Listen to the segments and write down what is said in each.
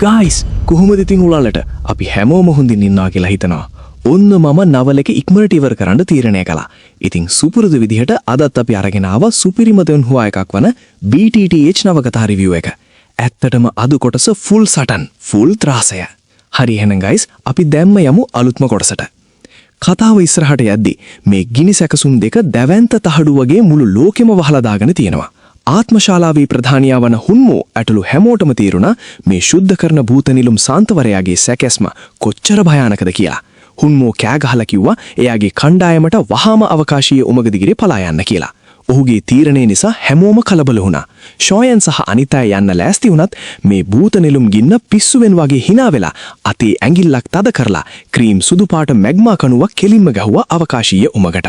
Guys, කොහොමද ඉතින් ඔයාලට? අපි හැමෝම හොඳින් ඉන්නවා කියලා හිතනවා. ඔන්න මම නවල් එක ඉක්මනට ඉවර කරන්න තීරණය කළා. ඉතින් සුපුරුදු විදිහට අදත් අපි අරගෙන ආවා සුපිරිම තෙන්හුවා එකක් වන BTTH නවකතා රිවිව් එක. ඇත්තටම අද කොටස ෆුල් සටන්, ෆුල් ත්‍රාසය. හරි, එහෙනම් ගයිස්, අපි දැම්ම යමු අලුත්ම කොටසට. කතාව ඉස්සරහට යද්දි මේ ගිනි සැකසුම් දෙක දැවැන්ත තහඩු වගේ මුළු ලෝකෙම වහලා දාගෙන තියෙනවා. ආත්මශාලාවේ ප්‍රධානියා වන හුන්මෝ ඇතුළු හැමෝටම තේරුණා මේ ශුද්ධ කරන භූත නිලුම් සාන්තවරයාගේ සැකැස්ම කොච්චර භයානකද කියලා. හුන්මෝ කෑ ගහලා කිව්වා එයාගේ කණ්ඩායමට වහාම අවකාශීය උමග දිගේ පලා යන්න කියලා. ඔහුගේ තීරණය නිසා හැමෝම කලබල වුණා. ෂෝයන් සහ අනිත් අය යන්න ලෑස්ති වුණත් මේ භූත නෙළුම් ගින්න පිස්සුවෙන් වගේ හිනා වෙලා අතේ ඇඟිල්ලක් තද කරලා ක්‍රීම් සුදු පාට මැග්මා කණුවක් කෙලින්ම ගැහුවා අවකාශීය උමගට.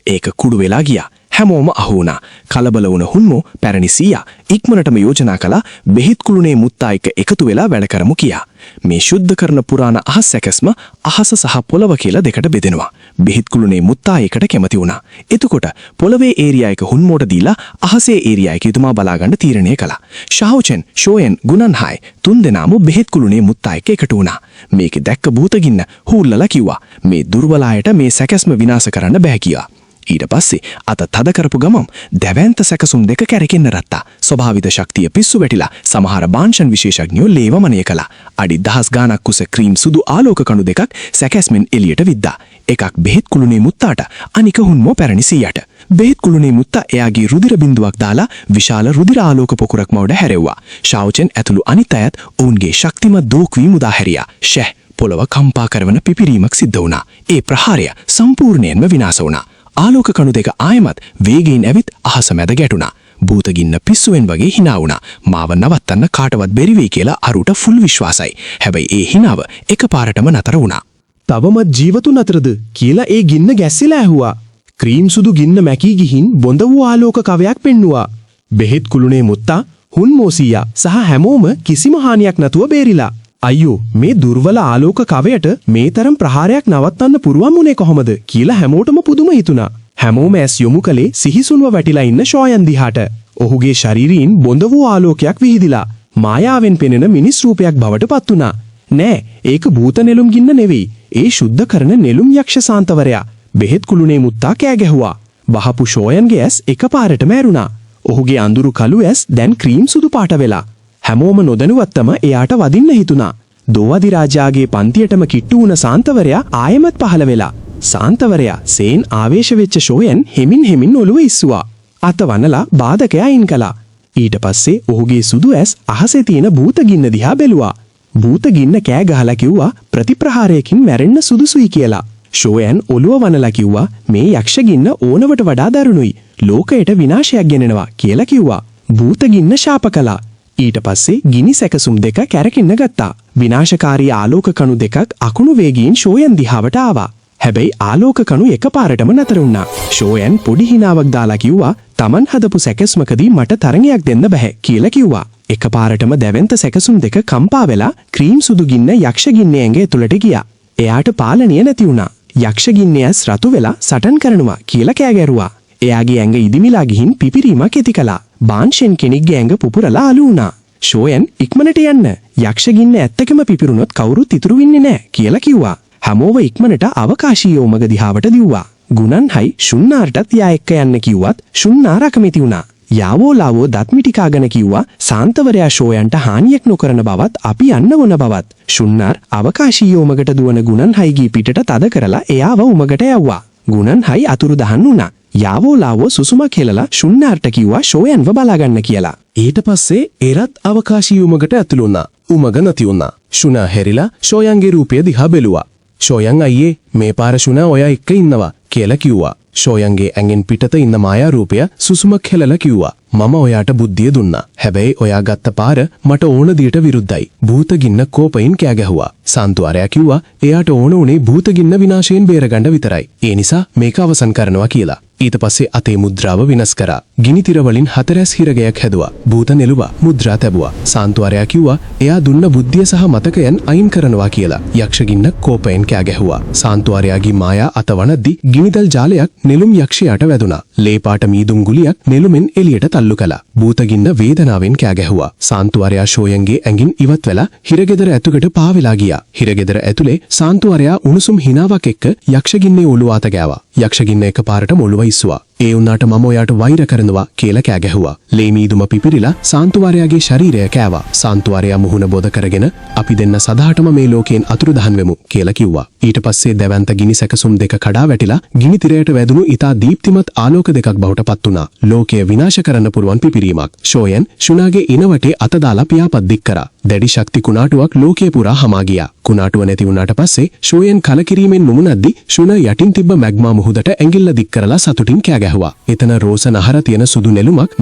ඒක කුඩු වෙලා ගියා. හැමෝම අහු වුණා. කලබල වුණ හුන්මෝ පැරණි සීයා ඉක්මනටම යෝජනා කළා බෙහෙත් කුළුණේ මුත්තා එක්ක එකතු වෙලා වැඩ කරමු කියා. මේ ශුද්ධ කරන පුරාණ අහස් සැකස්ම අහස සහ පොළව කියලා දෙකට බෙදෙනවා. බෙහෙත් කුළුණේ මුත්තා ඒකට කැමති වුණා. එතකොට පොළවේ ඒරියා එක හුන්මෝට දීලා අහසේ ඒරියා එක එතුමා බලාගන්න තීරණය කළා. ෂාઓචෙන්, ෂෝයන්, ගුණන්හායි තුන් දෙනාම බෙහෙත් කුළුණේ මුත්තා එක්ක එකතු වුණා. මේක දැක්ක භූතගින්න හූල්ලලා කිව්වා මේ දුර්වල අයට මේ සැකස්ම විනාශ කරන්න බෑ කියලා. ඊට පස්සේ අත තද කරපු ගමන් දැවැන්ත සැකසුම් දෙක කැරකෙන්න ගත්තා. ස්වභාවිත ශක්තිය පිස්සු වැටිලා සමහර බාන්ෂන් විශේෂඥයෝ ලේ වමනය කළා. අඩි දහස් ගාණක් උස ක්‍රීම් සුදු ආලෝක කණු දෙකක් සැකැස්මෙන් එළියට විද්දා. එකක් බෙහෙත් කුළුණේ මුත්තාට, අනික හුන්මෝ පැරණි සීයාට. බෙහෙත් කුළුණේ මුත්තා එයාගේ රුධිර බිඳුවක් දාලා විශාල රුධිර ආලෝක පොකුරක් මවඩ හැරෙව්වා. ෂාઓචෙන් ඇතුළු අනිත් අයත් ඔවුන්ගේ ශක්තිමත් දෝක්වී මුදා හැරියා. ෂැහ්, පොළව කම්පා කරවන පිපිරීමක් සිද්ධ වුණා. ඒ ප්‍රහාරය සම්පූර්ණයෙන්ම විනාශ වුණා. ආලෝක කණු දෙක ආයෙමත් වේගයෙන් ඇවිත් අහස මැද ගැටුණා. භූතගින්න පිස්සුවෙන් වගේ හිනා වුණා. මාව නවත්තන්න කාටවත් බැරි වෙයි කියලා අරුට ෆුල් විශ්වාසයි. හැබැයි ඒ හිනාව එකපාරටම නතර වුණා. තවමත් ජීවතුන් අතරද කියලා ඒ ගින්න ගැස්සිලා ඇහුවා. ක්‍රීම් සුදු ගින්න මැකී ගිහින් බොඳ වූ ආලෝක කවයක් පෙන්නුවා. බෙහෙත් කුළුණේ මුත්තා, හුන්මෝ සීයා සහ හැමෝම කිසිම හානියක් නැතුව බේරිලා. අයියෝ, මේ දුර්වල ආලෝක කවයට මේ තරම් ප්‍රහාරයක් නවත්තන්න පුරුවන් වුණේ කොහොමද කියලා හැමෝටම පුදුම හිතුණා. හැමෝම ඇස් යොමු කළේ සිහිසුන්ව වැටිලා ඉන්න ෂෝයන් දිහාට. ඔහුගේ ශරීරයෙන් බොඳ වූ ආලෝකයක් විහිදිලා මායාවෙන් පෙනෙන මිනිස් රූපයක් බවට පත් වුණා. නෑ, ඒක භූත නෙළුම් ගින්න නෙවෙයි. ඒ ශුද්ධ කරන නෙළුම් යක්ෂ සාන්තවරයා. බෙහෙත් කුළුණේ මුත්තා කෑ ගැහුවා. වහපු ෂෝයන්ගේ ඇස් එකපාරටම ඇරුණා. ඔහුගේ අඳුරු කළු ඇස් දැන් ක්‍රීම් සුදු පාට වෙලා. හැමෝම නොදැනුවත්වම එයාට වදින්න හිතුණා. දෝවදි රාජාගේ පන්තියටම කිට්ටු වුණ සාන්තවරයා ආයෙමත් පහළ වෙලා. සාන්තවරයා සේන් ආවේශ වෙච්ච ෂෝයන් හෙමින් හෙමින් ඔළුව ඉස්සුවා. අත වනලා බාධකයා අයින් කළා. ඊට පස්සේ ඔහුගේ සුදු ඇස් අහසේ තියෙන භූත ගින්න දිහා බැලුවා. භූත ගින්න කෑ ගහලා කිව්වා ප්‍රතිප්‍රහාරයකින් මැරෙන්න සුදුසුයි කියලා. ෂෝයන් ඔළුව වනලා කිව්වා මේ යක්ෂ ගින්න ඕනවට වඩා දරුණුයි. ලෝකයට විනාශයක් ගෙනෙනවා කියලා කිව්වා. භූත ගින්න ශාප කළා. ඊට පස්සේ ගිනි සැකසුම් දෙක කැරකෙන්න ගත්තා. විනාශකාරී ආලෝක කණු දෙකක් අකුණු වේගයෙන් ෂෝයන් දිහාවට ආවා. හැබැයි ආලෝක කණු එකපාරටම නතර වුණා. ෂෝයන් පොඩි හිනාවක් දාලා කිව්වා තමන් හදපු සැකස්මකදී මට තරඟයක් දෙන්න බෑ කියලා කිව්වා. එකපාරටම දැවැන්ත සැකසුම් දෙක කම්පා වෙලා ක්‍රීම් සුදු ගින්න යක්ෂ ගින්නේ ඇඟ ඇතුළට ගියා. එයාට පාලනය නැති වුණා. යක්ෂ ගින්නේ ඇස් රතු වෙලා සටන් කරනවා කියලා කෑ ගැරුවා. එයාගේ ඇඟ ඉදිමිලා ගිහින් පිපිරීමක් ඇති කළා. බාන්ෂෙන් කෙනෙක්ගේ ඇඟ පුපුරලා අලු වුණා. ෂෝයන්, ඉක්මනට යන්න. යක්ෂ ගින්න ඇත්තකම පිපිරුණොත් කවුරුත් ඉතුරු වෙන්නේ නැහැ කියලා කිව්වා. හැමෝව ඉක්මනට අවකාශීය උමග දිහාවට දිව්වා. ගුණන්හයි ශුන්නාර්ටත් යා එක්ක යන්න කිව්වත් ශුන්නාර් අකමැති වුණා. යාවෝ ලාවෝ දත්මිටි කාගෙන කිව්වා සාන්තවරයා ෂෝයන්ට හානියක් නොකරන බවත් අපි යන්න ඕන බවත්. ශුන්නාර් අවකාශීය උමගට දුවන ගුණන්හයිගේ පිටට තද කරලා එයාව උමගට යව්වා. ගුණන්හයි අතුරුදහන් වුණා. යාවෝ ලාවෝ සුසුමක් හෙලලා ශුන්නාර්ට කිව්වා ෂෝයන්ව බලාගන්න කියලා. ඊට පස්සේ එරත් අවකාශීය උමගට ඇතුළු වුණා. උමග නැති වුණා. ෂුනා හැරිලා ෂෝයන්ගේ රූපය දිහා බැලුවා. ෂෝයන් අයියේ, මේ පාර ෂුනා ඔයා එක්ක ඉන්නවා කියලා කිව්වා. ෂෝයන්ගේ ඇඟෙන් පිටත ඉන්න මායා රූපය සුසුමක් හෙලලා කිව්වා. මම ඔයාට බුද්ධිය දුන්නා. හැබැයි ඔයා ගත්ත පාර මට ඕන දියට විරුද්ධයි. භූතගින්න කෝපයෙන් කෑ ගැහුවා. සාන්තුආරයා කිව්වා එයාට ඕන උනේ භූතගින්න විනාශයෙන් බේරගන්න විතරයි. ඒ නිසා මේක අවසන් කරනවා කියලා. ඊට පස්සේ අතේ මුද්‍රාව වෙනස් කරා. ගිනි තිර වලින් හතරැස් හිරගයක් හැදුවා. භූත නෙළුවා. මුද්‍රා තැබුවා. සාන්තුආරයා කිව්වා එයා දුන්න බුද්ධිය සහ මතකයන් අයින් කරනවා කියලා. යක්ෂගින්න කෝපයෙන් කෑ ගැහුවා. සාන්තුආරයාගේ මායා අත වනද්දි ගිනිදල් ජාලයක් නෙළුම් යක්ෂයාට වැදුනා. ලේ පාට මීදුම් ගුලියක් නෙළුමෙන් එළියට තල්ලු කළා. භූතගින්න වේදනාවෙන් කෑ ගැහුවා. සාන්තුආරයා ෂෝයන්ගේ ඇඟින් ඉවත් වෙලා හිරගෙදර ඇතුළට පාවෙලා ගියා. හිරගෙදර ඇතුලේ සාන්තුආරයා උණුසුම් හිනාවක් එක්ක යක්ෂගින්නේ ඔළුව අත ගෑවා. යක්ෂගින්න එකපාරටම ඔළුව ඉස්සුවා. ඒ වුණාට මම ඔයාට වෛර කරනවා කියලා කෑ ගැහුවා. ලේ මීදුම පිපිරිලා සාන්තුආරයාගේ ශරීරය කෑවා. සාන්තුආරයා මුහුණ බොද කරගෙන අපි දෙන්න සදාටම මේ ලෝකයෙන් අතුරුදහන් වෙමු කියලා කිව්වා. ඊට පස්සේ දැවැන්ත ගිනි සැකසුම් දෙක කඩා වැටිලා ගිනි තිරයට වැදුණු ඉතා දීප්තිමත් ආලෝක දෙකක් බවට පත් වුණා. ලෝකය විනාශ කරන්න පුළුවන් පිපිරීමක්. ෂෝයන් ෂුනාගේ ඉන වටේ අත දාලා පියාපත් දික් කරා. දැඩි ශක්ති කුණාටුවක් ලෝකය පුරා හමා ගියා. කුණාටුව නැති වුණාට පස්සේ ෂෝයන් කලකිරීමෙන් මුමුණද්දි ෂුනා යටින් තිබ්බ මැග්මා මුහුදට ඇඟිල්ල දික් කරලා සතුටින් කෑ ගැහුවා. එතන රෝස නහර තියෙන සුදු නෙළුමක්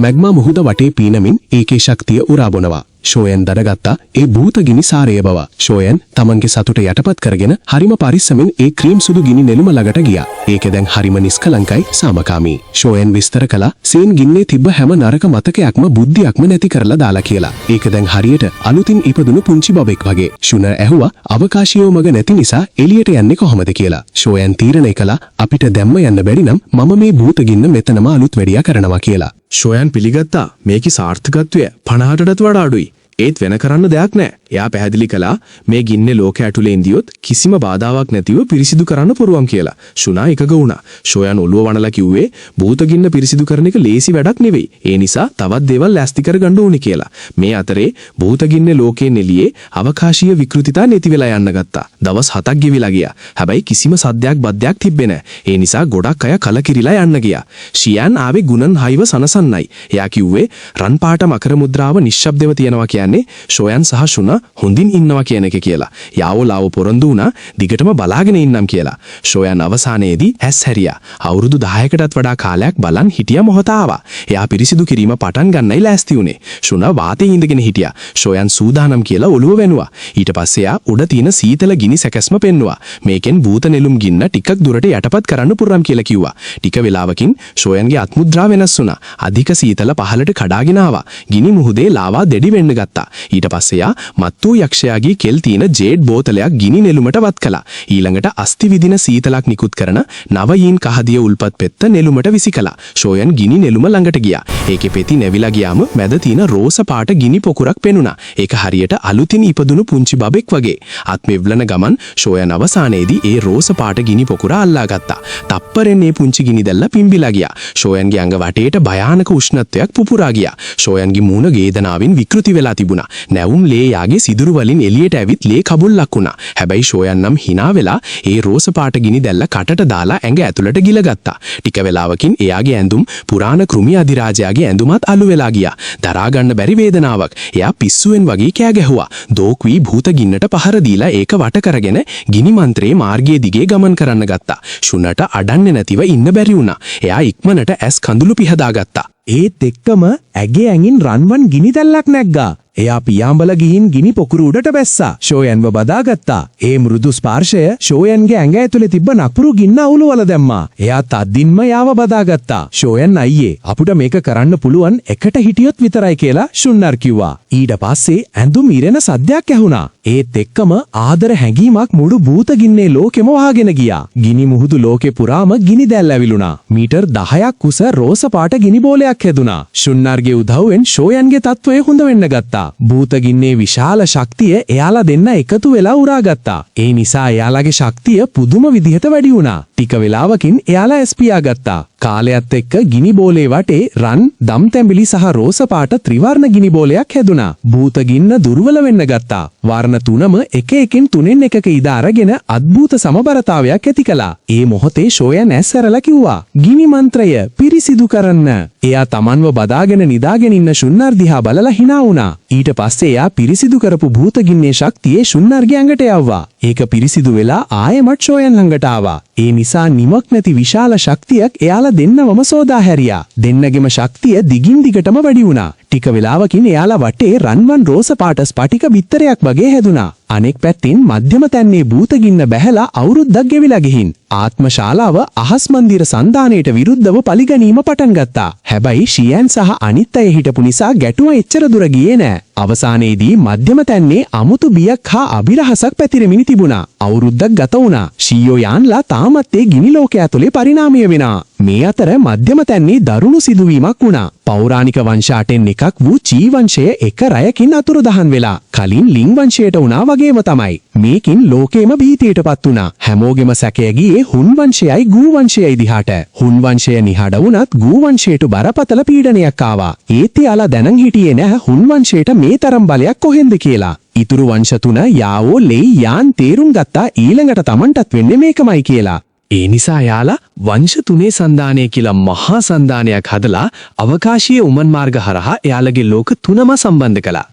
මැග්මා මුහුද වටේ පීනමින් ඒකේ ශක්තිය උරා බොනවා. ෂෝයන් දැනගත්තා ඒ භූත ගිනි සාරය බව. ෂෝයන් තමන්ගේ සතුට යටපත් කරගෙන හරිම පරිස්සමෙන් ඒ ක්‍රීම් සුදු ගිනි නෙළුම ළඟට ගියා. ඒක දැන් හරිම නිස්කලංකයි, සාමකාමී. ෂෝයන් විස්තර කළා සේන් ගින්නේ තිබ්බ හැම නරක මතකයක්ම බුද්ධියක්ම නැති කරලා දාලා කියලා. ඒක දැන් හරියට අලුතින් ඉපදුණු පුංචි බබෙක් වගේ. ෂුනර් ඇහුවා අවකාශීය මග නැති නිසා එළියට යන්නේ කොහොමද කියලා. ෂෝයන් තීරණය කළා අපිට දැම්ම යන්න බැරි නම් මම මේ භූත ගින්න මෙතනම අලුත් වැඩියා කරනවා කියලා. ෂෝයන් පිළිගත්තා මේකේ සාර්ථකත්වය 50කටත් වඩා අඩුයි. ඒත් වෙන කරන්න දෙයක් නෑ. එයා පැහැදිලි කළා මේ ගින්නේ ලෝකය ඇතුලේ ඉඳියොත් කිසිම බාධාවක් නැතිව පිරිසිදු කරන්න පුළුවන් කියලා. ෂුනා එකග වුණා. ෂෝයන් ඔළුව වනලා කිව්වේ භූත ගින්න පිරිසිදු කරන එක ලේසි වැඩක් නෙවෙයි. ඒ නිසා තවත් දේවල් ලෑස්ති කරගන්න ඕනේ කියලා. මේ අතරේ භූත ගින්නේ ලෝකයෙන් එළියේ අවකාශීය විකෘතිතා නැති වෙලා යන්න ගත්තා. දවස් 7ක් ගෙවිලා ගියා. හැබැයි කිසිම සද්දයක් බද්දයක් තිබ්බේ නෑ. ඒ නිසා ගොඩක් අය කලකිරිලා යන්න ගියා. ෂියන් ආවේ ගුණන් හයිව සනසන්නයි. එයා කිව්වේ රන් පාට මකර මුද්‍රාව නිශ්ශබ්දව තියනවා කියන්නේ ෂෝයන් සහ ෂුනා හොඳින් ඉන්නවා කියන එක කියලා. යාවෝ ලාවෝ පොරොන්දු වුණා දිගටම බලාගෙන ඉන්නම් කියලා. ෂෝයන් අවසානයේදී ඇස් හැරියා. අවුරුදු 10කටත් වඩා කාලයක් බලන් හිටිය මොහොත ආවා. එයා පිරිසිදු කිරීම පටන් ගන්නයි ලෑස්ති වුණේ. ෂුනා වාතයේ ඉඳගෙන හිටියා. ෂෝයන් සූදානම් කියලා ඔළුව වැනුවා. ඊට පස්සේ එයා උඩ තියෙන සීතල ගිනි සැකස්ම පෙන්නුවා. මේකෙන් භූත නෙළුම් ගින්න ටිකක් දුරට යටපත් කරන්න පුළුවන් කියලා කිව්වා. ටික වෙලාවකින් ෂෝයන්ගේ අත්මුද්‍රා වෙනස් වුණා. අධික සීතල පහළට කඩාගෙන ආවා. ගිනි මුහුදේ ලාවා දැඩි වෙන්න ගත්තා. ඊට පස්සේ එයා මත් වූ යක්ෂයාගේ කෙල් තියෙන ජේඩ් බෝතලයක් ගිනි නෙළුමට වත් කළා. ඊළඟට අස්ථි විදින සීතලක් නිකුත් කරන නවයීන් කහදිය උල්පත් පෙත්ත නෙළුමට විසි කළා. ෂෝයන් ගිනි නෙළුම ළඟට ගියා. ඒකේ පෙති නැවිලා ගියාම මැද තියෙන රෝස පාට ගිනි පොකුරක් පෙනුණා. ඒක හරියට අලුතින් ඉපදුණු පුංචි බබෙක් වගේ. අත් මෙව්ලන ගමන් ෂෝයන් අවසානයේදී ඒ රෝස පාට ගිනි පොකුර අල්ලා ගත්තා. තප්පරෙන් ඒ පුංචි ගිනි දැල්ල පිම්බිලා ගියා. ෂෝයන්ගේ ඇඟ වටේට භයානක උෂ්ණත්වයක් පුපුරා ගියා. ෂෝයන්ගේ මූණ වේදනාවෙන් විකෘති වෙලා තිබුණා. නැවුම් ලේ එයාගේ සිදුරු වලින් එළියට ඇවිත් ලේ කබුල්ලක් වුණා. හැබැයි ෂෝයන් නම් හිනා වෙලා ඒ රෝස පාට ගිනි දැල්ල කටට දාලා ඇඟ ඇතුළට ගිලගත්තා. ටික වෙලාවකින් එයාගේ ඇඳුම් පුරාණ කෘමි අධිරාජයාගේ ඇඳුමත් අලු වෙලා ගියා. දරා ගන්න බැරි වේදනාවක්. එයා පිස්සුවෙන් වගේ කෑ ගැහුවා. දෝක්වී භූත ගින්නට පහර දීලා ඒක වට කරගෙන ගිනි මන්ත්‍රයේ මාර්ගයේ දිගේ ගමන් කරන්න ගත්තා. ෂුනට අඩන්නේ නැතිව ඉන්න බැරි වුණා. එයා ඉක්මනට ඇස් කඳුළු පිහදාගත්තා. ඒත් එක්කම ඇගේ ඇඟින් රන්වන් ගිනි දැල්ලක් නැග්ගා. එයා පියාඹල ගිහින් ගිනි පොකුරු උඩට බැස්සා. ෂෝයන්ව බදාගත්තා. ඒ මෘදු ස්පර්ශය ෂෝයන්ගේ ඇඟ ඇතුලේ තිබ්බ නපුරු ගින්න අවුලවල දැම්මා. එයා තදින්ම යාව බදාගත්තා. ෂෝයන් අයියේ, අපිට මේක කරන්න පුළුවන් එකට හිටියොත් විතරයි කියලා ෂුන්නර් කිව්වා. ඊට පස්සේ ඇඳුම් ඉරෙන සද්දයක් ඇහුණා. ඒත් එක්කම ආදර හැඟීමක් මුළු භූත ගින්නේ ලෝකෙම වහගෙන ගියා. ගිනි මුහුදු ලෝකෙ පුරාම ගිනි දැල් ඇවිලුණා. මීටර් 10ක් උස රෝස පාට ගිනි බෝලයක් හැදුනා. ෂුන්නර්ගේ උදව්වෙන් ෂෝයන්ගේ තත්ත්වය හොඳ වෙන්න ගත්තා. භූත ගින්නේ විශාල ශක්තිය එයාලා දෙන්න එකතු වෙලා උරාගත්තා. ඒ නිසා එයාලගේ ශක්තිය පුදුම විදිහට වැඩි වුණා. ටික වෙලාවකින් එයාලා ඇස් පියාගත්තා. කාලයත් එක්ක ගිනි බෝලේ වටේ රන්, දම් තැඹිලි සහ රෝස පාට ත්‍රිවර්ණ ගිනි බෝලයක් හැදුනා. භූත ගින්න දුර්වල වෙන්න ගත්තා. වර්ණ තුනම එක එකෙන් තුනෙන් එකක ඉඩ අරගෙන අద్භූත සමබරතාවයක් ඇති කළා. ඒ මොහොතේ ෂෝයන් ඇස් ඇරලා කිව්වා, "ගිනි මන්ත්‍රය පිරිසිදු කරන්න." එයා තමන්ව බදාගෙන නිදාගෙන ඉන්න ෂුන්නර් දිහා බලලා හිනා වුණා. ඊට පස්සේ එයා පිරිසිදු කරපු භූත ගින්නේ ශක්තිය ෂුන්නර්ගේ ඇඟට යව්වා. ඒක පිරිසිදු වෙලා ආයෙමත් ෂෝයන් ළඟට ආවා. ඒ නිසා නිමක් නැති විශාල ශක්තියක් එයාලා දෙන්නවම සෝදා හැරියා. දෙන්නගෙම ශක්තිය දිගින් දිගටම වැඩි වුණා. ටික වෙලාවකින් එයාලා වටේ රන්වන් රෝස පාට ස්ඵටික බිත්තරයක් වගේ හැදුනා. අනෙක් පැත්තෙන් මධ්‍යම තැන්නේ භූතගින්න බැහැලා අවුරුද්දක් ගෙවිලා ගිහින් ආත්ම ශාලාව අහස් මන්දිර සන්ධානයට විරුද්ධව පලිගැනීම පටන් ගත්තා. හැබැයි ෂියන් සහ අනිත් අය හිටපු නිසා ගැටුම එච්චර දුර ගියේ නෑ. අවසානයේදී මධ්‍යම තැන්නේ අමුතු බියක් හා අභිරහසක් පැතිරෙමින් තිබුණා. අවුරුද්දක් ගත වුණා. ෂියෝ යාන්ලා තාමත් ඒ ගිනි ලෝකය ඇතුලේ පරිණාමය වෙනවා. මේ අතර මධ්‍යම තැන්නේ දරුණු සිදුවීමක් වුණා. පෞරාණික වංශ අටෙන් එකක් වූ චී වංශය එක රැයකින් අතුරුදහන් වෙලා. කලින් ලිං වංශයට වුණා වගේම තමයි. මේකින් ලෝකෙම භීතියටපත් වුණා. හැමෝගෙම සැකය ගියේ හුන් වංශයයි ගූ වංශයයි දිහාට. හුන් වංශය නිහඬ වුණත් ගූ වංශයට බරපතල පීඩනයක් ආවා. ඒත් එයාලා දැනන් හිටියේ නෑ හුන් වංශයට මේ තරම් බලයක් කොහෙන්ද කියලා. ඉතුරු වංශ තුන යාවෝ, ලෙයි, යාන් තේරුම් ගත්තා ඊළඟට තමන්ටත් වෙන්නේ මේකමයි කියලා. ඒ නිසා එයාලා වංශ තුනේ සන්ධානය කියලා මහා සන්ධානයක් හදලා අවකාශීය උමන් මාර්ග හරහා එයාලගේ ලෝක තුනම සම්බන්ධ කළා.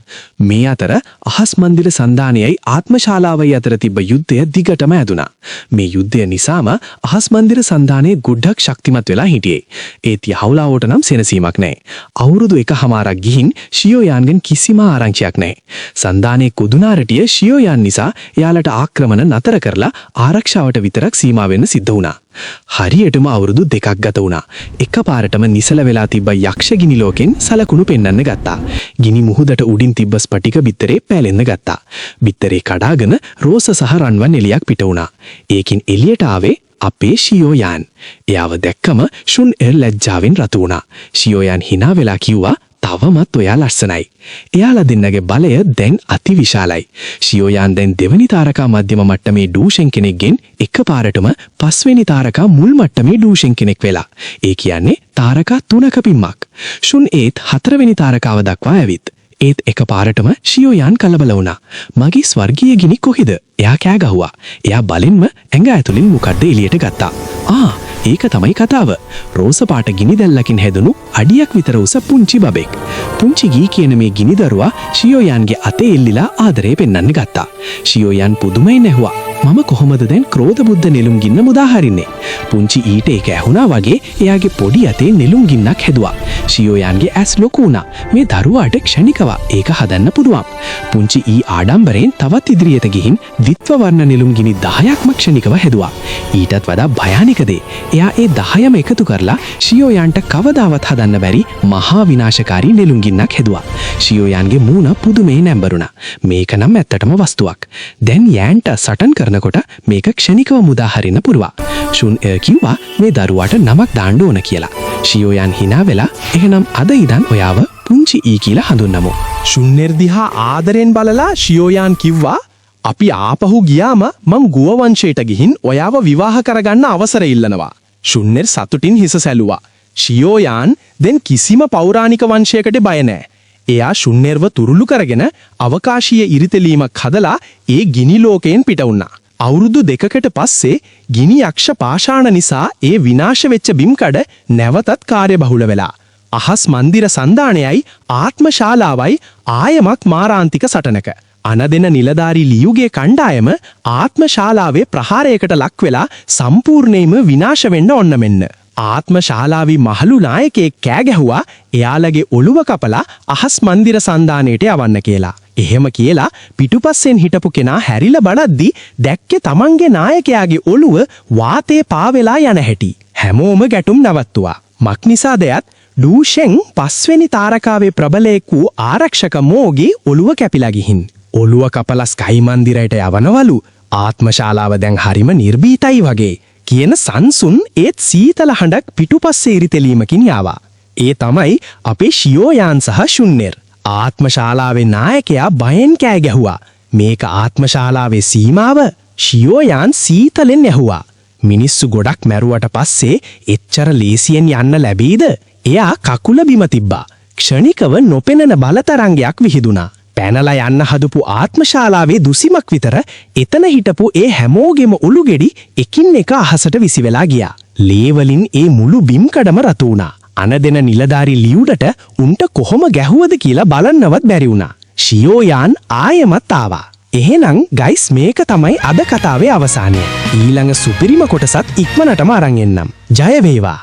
මේ අතර අහස් මන්දිර සන්ධානයයි ආත්ම ශාලාවයි අතර තිබ්බ යුද්ධය දිගටම ඇදුනා. මේ යුද්ධය නිසාම අහස් මන්දිර සන්ධානය ගොඩක් ශක්තිමත් වෙලා හිටියේ. ඒත් යහවුලාවට නම් සෙනසීමක් නැහැ. අවුරුදු එකහමාරක් ගිහින් ෂියෝ යාන්ගෙන් කිසිම ආරංචියක් නැහැ. සන්ධානයේ කුදුනාරටිය ෂියෝ යාන් නිසා එයාලට ආක්‍රමණ නතර කරලා ආරක්ෂාවට විතරක් සීමා වෙන්න සිද්ධ වුණා. හරියටම අවුරුදු 2ක් ගත වුණා. එකපාරටම නිසල වෙලා තිබ්බ යක්ෂ ගිනි ලෝකෙන් සලකුණු පෙන්වන්න ගත්තා. ගිනි මුහුදට උඩින් තිබ්බ ස්ඵටික බිත්තරේ පෑලෙන්න ගත්තා. බිත්තරේ කඩාගෙන රෝස සහ රන්වන් එළියක් පිට වුණා. ඒකින් එළියට ආවේ අපේ ෂියෝ යාන්. එයාව දැක්කම ෂුන් එර් ලැජ්ජාවෙන් රතු වුණා. ෂියෝ යාන් හිනා වෙලා කිව්වා, තවමත් ඔයා ලස්සනයි. එයාලා දෙන්නගේ බලය දැන් අතිවිශාලයි. ෂියෝ යාන් දැන් දෙවනි තාරකා මධ්‍යම මට්ටමේ ඩූෂෙන් කෙනෙක්ගෙන් එකපාරටම පස්වෙනි තාරකා මුල් මට්ටමේ ඩූෂෙන් කෙනෙක් වෙලා. ඒ කියන්නේ තාරකා තුනක පිම්මක්. ෂුන් ඒත් හතරවෙනි තාරකාව දක්වා ඇවිත්. ඒත් එකපාරටම ෂියෝ යාන් කලබල වුණා. මගේ ස්වර්ගීය ගිනි කොහෙද? එයා කෑ ගැහුවා. එයා බලෙන්ම ඇඟ ඇතුලින් මොකද්ද එළියට ගත්තා. ආ, ඒක තමයි කතාව. රෝස පාට ගිනි දැල්ලකින් හැදුණු අඩියක් විතර උස පුංචි බබෙක්. පුංචි ගී කියන මේ ගිනි දරුවා ෂියෝ යාන්ගේ අතේ එල්ලිලා ආදරේ පෙන්වන්න ගත්තා. ෂියෝ යාන් පුදුමයෙන් ඇහුවා, මම කොහොමද දැන් ක්‍රෝධ බුද්ධ නෙළුම් ගින්න මුදා හරින්නේ? පුංචි ඊට ඒක ඇහුණා වගේ එයාගේ පොඩි අතේ නෙළුම් ගින්නක් හැදුවා. ෂියෝ යාන්ගේ ඇස් ලොකු වුණා. මේ දරුවාට ක්ෂණිකව ඒක හදන්න පුළුවන්. පුංචි ඊ ආඩම්බරයෙන් තවත් ඉදිරියට ගිහින් ද්විත්ව වර්ණ නෙළුම් ගිනි 10ක්ම ක්ෂණිකව හැදුවා. ඊටත් වඩා භයානක දේ, එයා ඒ 10ම එකතු කරලා ෂියෝ යාන්ට කවදාවත් හදන්න බැරි මහා විනාශකාරී නෙළුම් ගින්නක් හැදුවා. ෂියෝ යාන්ගේ මූණ පුදුමයෙන් ඇඹරුණා. මේක නම් ඇත්තටම වස්තුවක්. දැන් යෑන්ට සටන් කරනකොට මේක ක්ෂණිකව මුදා හරින්න පුළුවන්. ෂුන් එර් කිව්වා මේ දරුවාට නමක් දාන්න ඕන කියලා. ෂියෝ යාන් හිනා වෙලා, එහෙනම් අද ඉඳන් ඔයාව පුංචි ඊ කියලා හඳුන්වමු. ෂුන්නෙර් දිහා ආදරෙන් බලලා ෂියෝයාන් කිව්වා, අපි ආපහු ගියාම මං ගුව වංශයට ගිහින් ඔයාව විවාහ කරගන්න අවසර ඉල්ලනවා. ෂුන්නෙර් සතුටින් හිස සැලුවා. ෂියෝයාන් දැන් කිසිම පෞරාණික වංශයකට බය නෑ. එයා ෂුන්නෙර්ව තුරුළු කරගෙන අවකාශීය ඉරිතෙලීමක් හදලා ඒ ගිනි ලෝකයෙන් පිට වුණා. අවුරුදු 2කට පස්සේ ගිනි යක්ෂ පාෂාණ නිසා ඒ විනාශ වෙච්ච බිම්කඩ නැවතත් කාර්යබහුල වෙලා. අහස් මන්දිර සන්ධානයයි ආත්ම ශාලාවයි ආයමක් මාරාන්තික සටනක. අනදෙන නිලධාරී ලියුගේ කණ්ඩායම ආත්ම ශාලාවේ ප්‍රහාරයකට ලක් වෙලා සම්පූර්ණයෙන්ම විනාශ වෙන්න ඔන්න මෙන්න. ආත්ම ශාලාවේ මහලු නායකයෙක් කෑ ගැහුවා එයාලගේ ඔළුව කපලා අහස් මන්දිර සන්ධානයට යවන්න කියලා. එහෙම කියලා පිටුපස්සෙන් හිටපු කෙනා හැරිලා බලද්දි දැක්කේ තමන්ගේ නායකයාගේ ඔළුව වාතේ පාවෙලා යන හැටි. හැමෝම ගැටුම් නවත්තුවා. මක් නිසාදයත් ඩූෂෙන් පස්වෙනි තාරකාවේ ප්‍රබලයෙක් වූ ආරක්ෂක මෝගේ ඔළුව කැපිලා ගිහින්. ඔළුව කපලා ස්කයි මන්දිරයට යවනවලු. ආත්ම ශාලාව දැන් හරිම නිර්භීතයි වගේ කියන සංසුන් ඒත් සීතල හඬක් පිටුපස්සේ ඉරිතෙලීමකින් යාවා. ඒ තමයි අපේ ෂියෝයාන් සහ ෂුන්නෙර්. ආත්ම ශාලාවේ නායකයා බයෙන් කෑ ගැහුවා. මේක ආත්ම ශාලාවේ සීමාව? ෂියෝයාන් සීතලෙන් ඇහුවා. මිනිස්සු ගොඩක් මැරුවට පස්සේ එච්චර ලේසියෙන් යන්න ලැබෙයිද? එයා කකුල බිම තිබ්බා. ක්ෂණිකව නොපෙනෙන බලතරංගයක් විහිදුනා. පැනලා යන්න හදපු ආත්ම ශාලාවේ දුසිමක් විතර එතන හිටපු ඒ හැමෝගෙම ඔලු ගෙඩි එකින් එක අහසට විසි වෙලා ගියා. ලේ වලින් ඒ මුළු බිම්කඩම රතු වුණා. අනදෙන නිලධාරි ලියුඩට උන්ට කොහොම ගැහුවද කියලා බලන්නවත් බැරි වුණා. ෂියෝයාන් ආයෙමත් ආවා. එහෙනම් ගයිස්, මේක තමයි අද කතාවේ අවසානය. ඊළඟ සුපිරිම කොටසත් ඉක්මනටම අරන් එන්නම්. ජය වේවා.